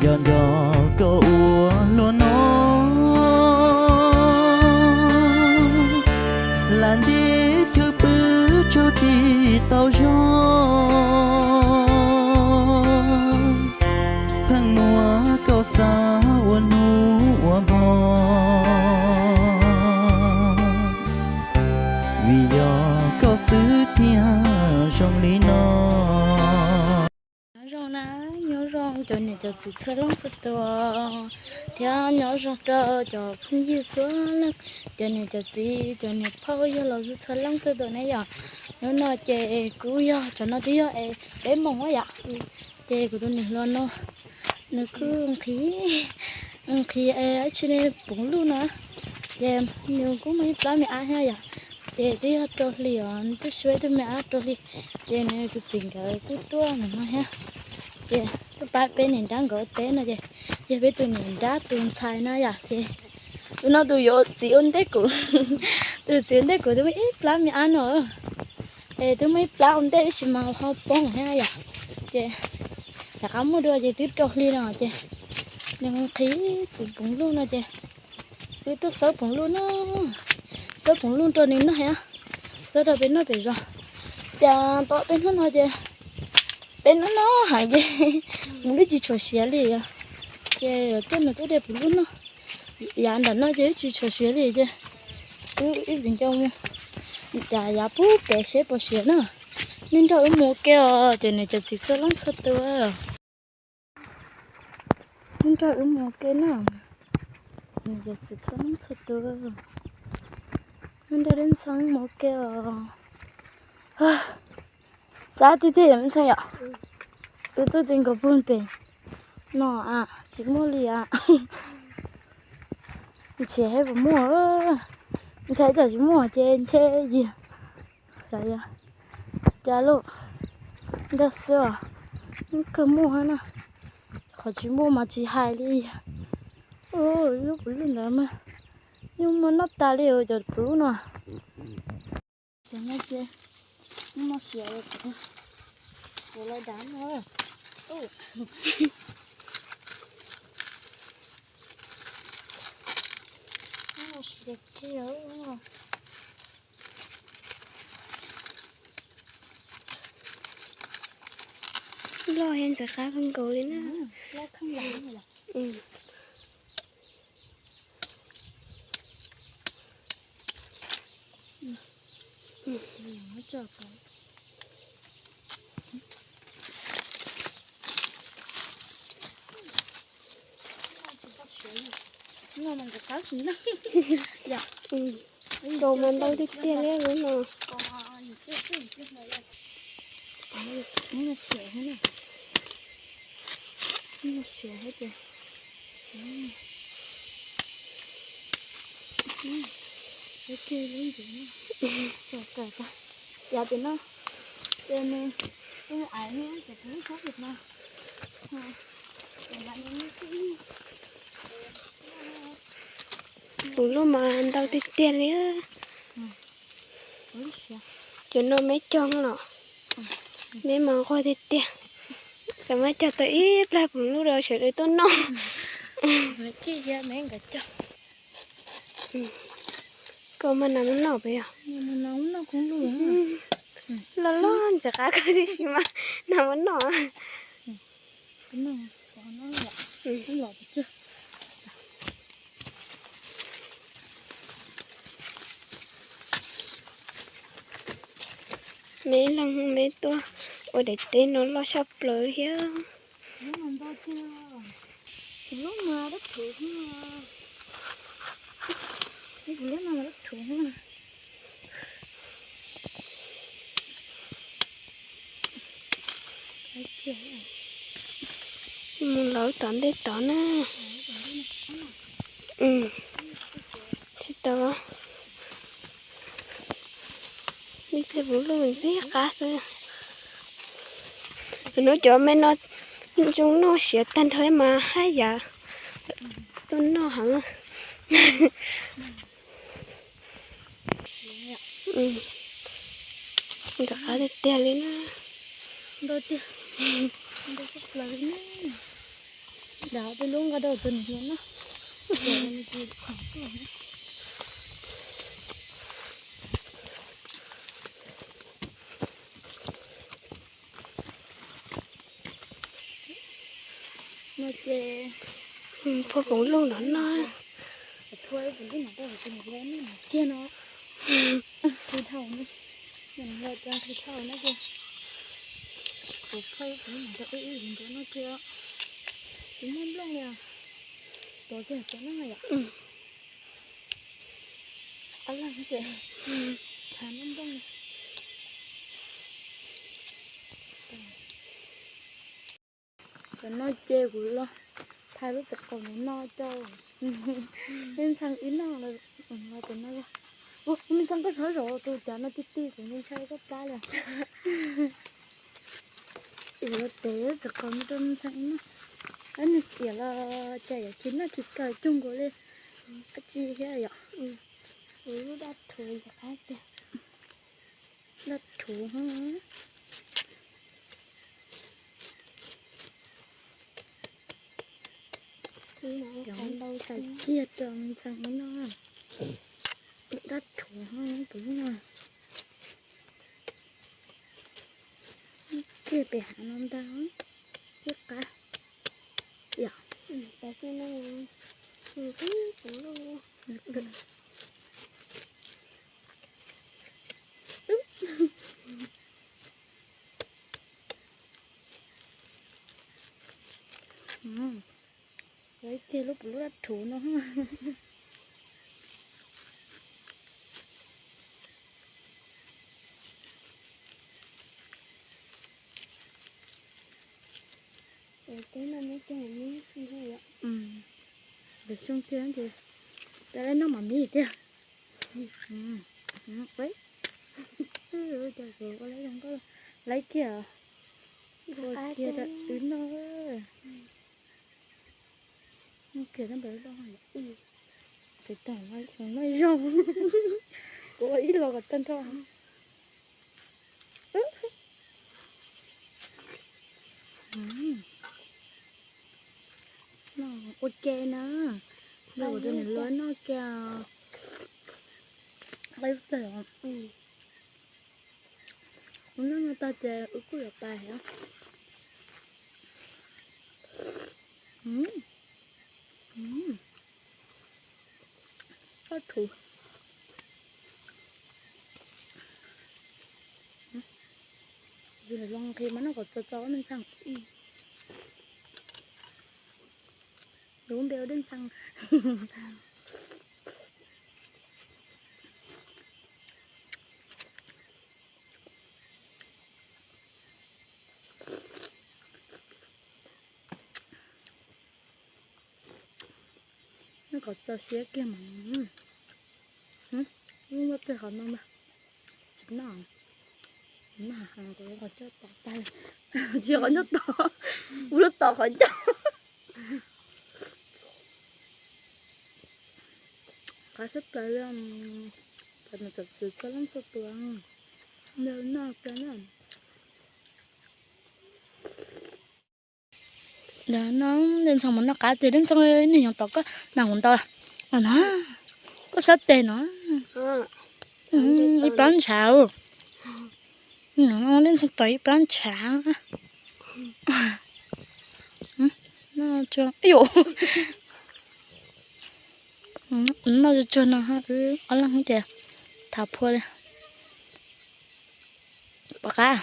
Yog nco koj ua luaj no, lam nti chaw pw tsaug tsis tau zog, pheej muab koj xav ua hnub ua hmo, vim yog koj xwb thiaj zoo li no. Nyob zoo na, nyob zoo cov niam cov txiv txhua leej txhua tus, thiab nyob zoo rau cov phooj ywg txhua leej, cov niam cov txiv, cov niam phauj yawg laus txhua leej txhua tus ne yom. Hnub no ces kuj yog, tsam no twb yog es peb moos yom, ces kuv tus niam hluas no nws kuj nqhis, nqhis dab tsi ne, poov luj no, ces nws kuj muaj ib plab me ab thiab yom, ces twb yog rau hli os, twb suav ib tug me ab rau hli, ces nws tus txiv nkawd kuj tuaj ntawm no thiab, ces tuaj pab peb niam nrab nkawd ua teb no ces yog peb tus niam nrab tus ntxhais no yom, ces tus no tus yuav txiv ua ntej kuv, tus txiv ua ntej kuv twb muaj ib plab me ab no, es twb muaj ib plab ua ntej ib sim mas ho poob thiab yom, ces rov qab muaj dua ces twb rau hli no ces nws nqhis txiv poov luj no ces wb tuaj xawb poov luj no, xawb poov luj rau nws noj thiab, xawb rau peb noj pem zos. Cas tom peb hnub no ces peb noj noj heev ces poov luj tsis tshua siav li, ces coj nws tuaj de poov luj noj. Yav nram no ces wb tsis tshua siav li ces wb ib viv ncaus mus, cas yav pub pem seb puas siav na. Nej nrog wb mus ua ke os cov niam cov txiv txhua leej txhua tus. Nej nrog wb mus ua ke na, niam cov txiv txhua leej txhua tus. Nej nrog Dej Ntxhee mus ua ke os. Xav tiag tiag yom me ntxhais yom. Wb tuaj ti nkaus puag pem no a, tsis muaj li a. Ntshe puas muaj, ntshai tsam tsis muaj ces ntshe yog, xav yog cas lauj. Ntag xwb os, kawg muaj na, qhov tsis muaj mas tsis hais li. Lub poov luj ntawd mas yeej muaj noj tas li cov poov luj no. Cov no ces no siav, kuv los dav no. No siav kiag. Loj heev, ntxim qab kawg nkaus li na. Kaus mas ntau tiag tiag li lub no. Yav tim no ces nws, nws ais li ces kuv ib sab tim no. Poov luj mas ntau tiag tiag li. Cov no me cog los, me mas nquag tiag tiag. Tam mab cog tau ib plag poov luj rau sawv daws tuaj noj. Koj mas nas muab noj pes yog? Loj loj ntxim qab kawg tiam sis mas nas muab noj. Me leeg me tuaj ua daim teb no loj tshaj plaws thiab. Mus lawv tom ntej tod na. Tsis tau. Ib txhia poov luj ntxim qab xwb. Hnub cov me no zoo noj siav tag nrho mas haj yam tuaj noj heev. Ntxim qab tiag tiag li na. Dam peb lub nqa rau tus niam hluas no. No ces phua koom loj no no. Phua koom loj no rau tus niam hluas no kiag no. Qhwv dhau no, niam hluas cov qhwv dhau no ces kuv phua koom loj no rau ib ib ntawd no ces tsis muaj nplooj li. Tuav kiag cov no yom. Ob leeg ces thav nplooj. Cov no ces kuv los thaij lub txiv qaub no rau Ntxhee wb noj los cov no. Ua, Ntxhee koj sov zaum tus cov no ti ti kuv ntshai koj plab li. Yuav los tev txiv qaub no rau Ntxhee wb noj. Ab, nws ciam los cas yuav khi noj khi kaw cuag nkaus li dab tsi thiab yom. Lub dab thuv ntawm qab tiag. Dab thuv. Cov ntau tawm kiag rau Ntxhee no. Dab thuv tus no. Kiag pem hav no ntag. Siab qab. Yom. Lawv kiag lub, lub dab thuv no. Lawv xyoo kiag ces peb noj mam mib tiag. Cas kuv ua lawv zoo nkauj, lawv kiag, ua kiag rau wb noj. Noj kiag tab npawg loj. Tes tag no xyoo noj zoo. Kuv ua ib los kom tag nrho. Ua ke na, nrog kuv tus niam hluas noj ke. Ua noj no tag ces wb kuj yuav pais thiab. Dab thuv. Yus los nqhis mas noj kom txaus txaus me ntxhee. Yus npe ua Dej Ntxhee. Noj kom txaus siab kiag mas. Lub nyob tej qhov no mas tsis noj. Noj heev kuv lub qhov ncauj tom tag. Tsis qhov ncauj tom, kuv lub tom qhov ncauj. Qab sab plaws li. Tam no txawm txhua leej txhua tus noj kiag na. Ntawm no Dej Ntxhee mus noj qab tes, Dej Ntxhee, niag yoov tom koj nag nqus ntau no, koj sab tes no, ib plab ntshav. Dej Ntxhee tom ib plab ntshav. Noj tsuag tsuag no, wb ob leeg ces thav phua li. Pom qab.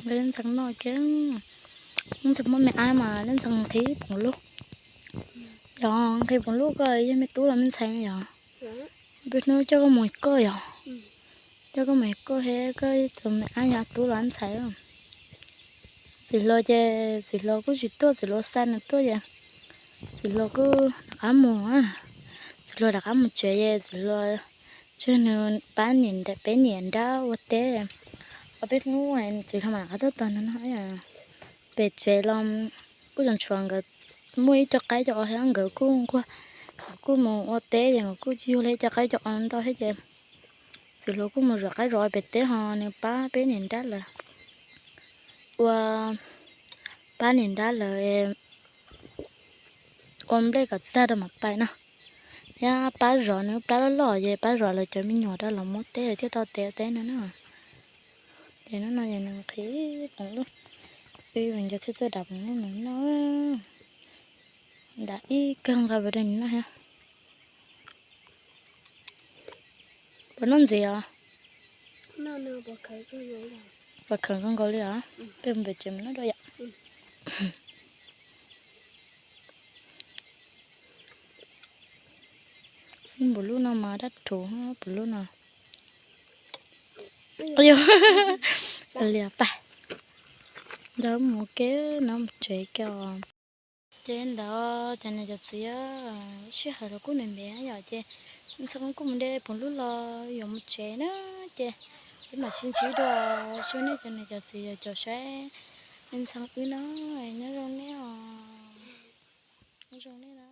Dej Ntxhee noj kiag, Dej Ntxhee muaj me ab mas Dej Ntxhee nqhis poom lub. Yog nqhis poom lub koj yog me tub los me ntxhais yog? Peb hnub coj koj mus koj yog, coj koj mus koj thiab koj tus me ab yog tub los ntxhais. Txiv hluas ces txiv hluas kuj tsis tuaj, txiv hluas xa nws tuaj ces txiv hluas kuj rov qab mus, txiv hluas rov qab mus tsev ces txiv hluas tseg nws pab niam, peb niam nrab ua teb. Ob peb hnub txiv hluas mam rov qab tuaj tos nws no. Pem tsev los kuj tseem tshuav nkawd muaj ib co qaib co os thiab nkawd kuj nquag, nkawd kuj mus ua teb ces nkawd kuj yug li co qaib co os ntau thiab ces txiv hluas kuj mus zov qaib zov pem teb ho nws pab peb niam nrab lawv ua Pab niam nrab lawv ua nplej kom tag rau mam pais no. Thiab pab zov nws plab loj loj ces pab zov lawv cov me nyuam rau los muab teb thiaj tau tev teb no na. Ces hnub no ces nws nqhis poom lub, wb nco txhij tuaj dam poom lub nws noj. Dam ib kawg nqa rau nws noj thiab. Puas noj ntxiv os? Puas khawv zoo nkaus li os? Peb mus pem tsev mus noj dua yom. Npaum lub no mas dab rhuv, npaum lub no. Yog, lias paj. Ntawd mus ke, no mus tsev ke os. Ces ntawd cov niam cov txiv, sij hawm los kuj ntev ntev yom, ces Ntxhee kuj mus de poom lub los yuav mus tsev na. Ces wb mam sib ntsib dua, seb nej cov niam cov txiv yuav caum saib Ntxhee wb no. Nyob zoo nej os, nyob zoo nej.